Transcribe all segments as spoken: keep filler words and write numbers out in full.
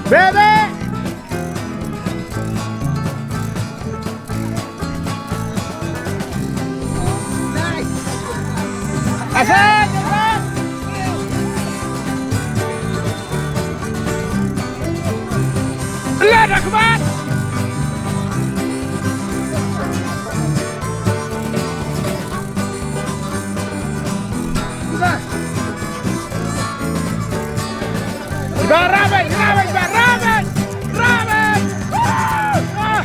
Bebe! Asik! Lada kuat! Iba ramen, ramen, iba ramen, ramen. Ah.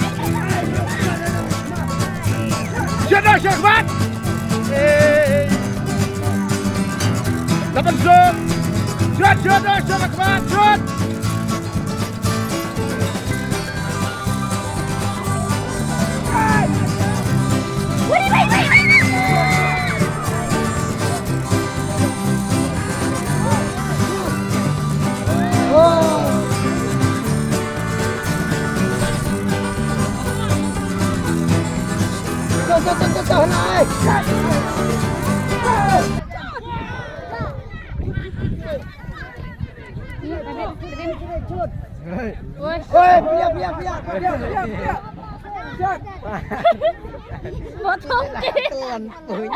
Shut up, shut up. Eh. Lapan shot. Shot, shot, shot, shot, shot. Oi, pia, pia, pia, pia, pia, pia. Potong. Telan pun.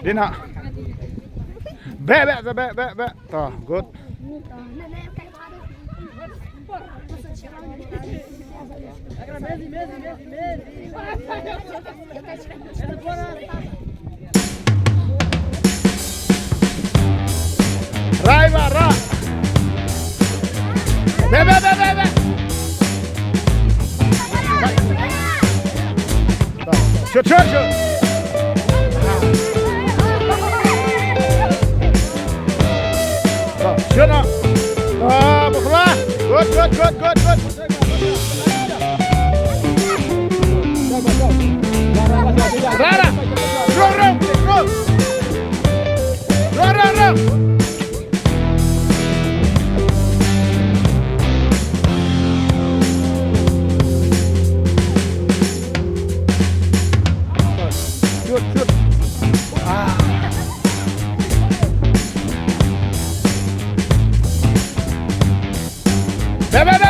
Din ha. Be, be, be, be, be, be. To, good. Rai ba, ra. Be, be, be, be, be. Sure, sure, sure. Shut up. Ah, bakla. Good, good, good, good, good. Rara. Rara, rara. Rara, rara. Shoot, shoot. Ah. Be, be, be.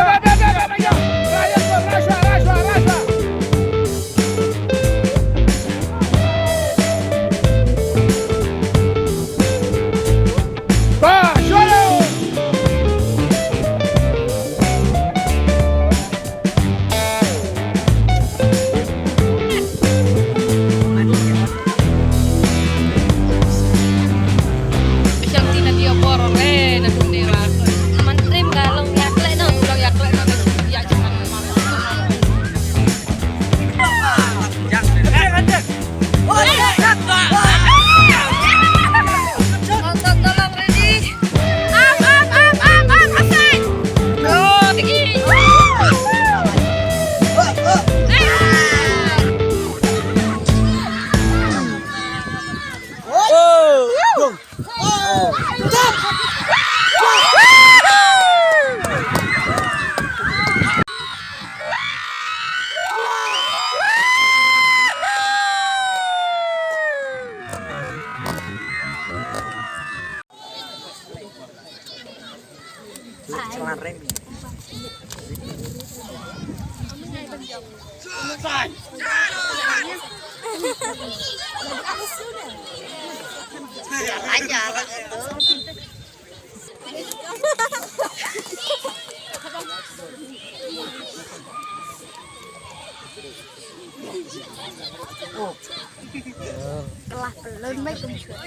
Telah pelun mai kum shuwa.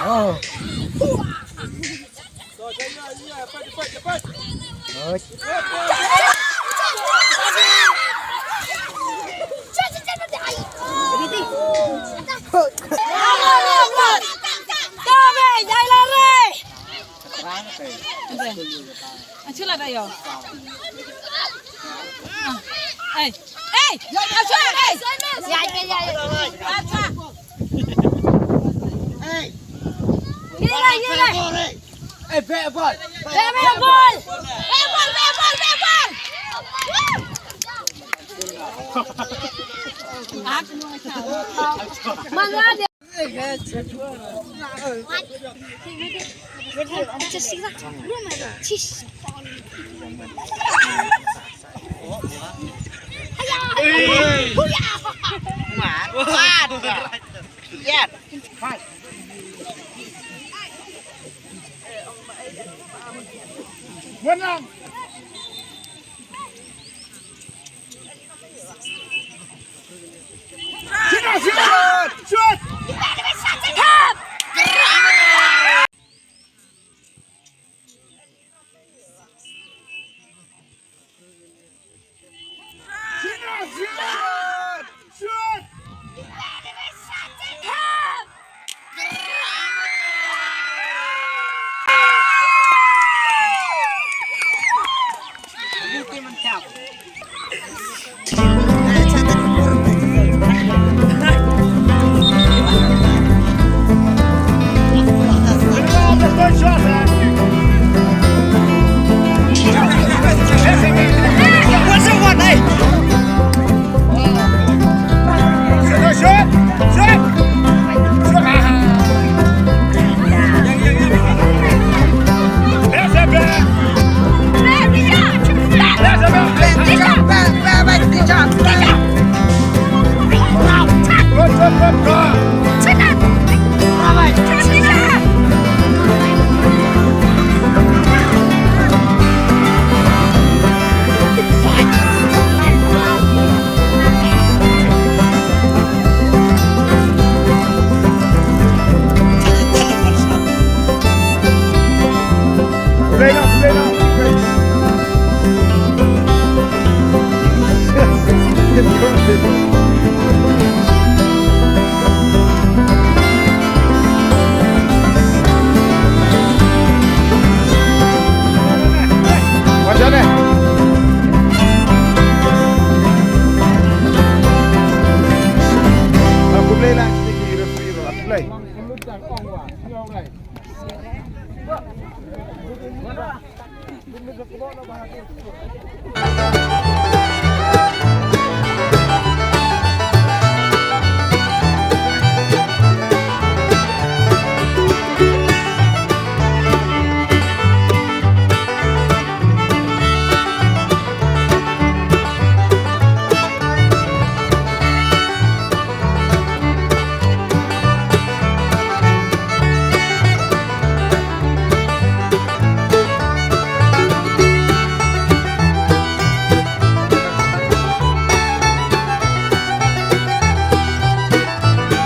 Oh. Achula da yo. Ei. Ei. Achula, ei. Ya, ya, ya, ya. Acha. Ei. Ye la, ye la. Ei, be bol. Be, be bol. Be bol, be bol, be bol. Man la de. Menang.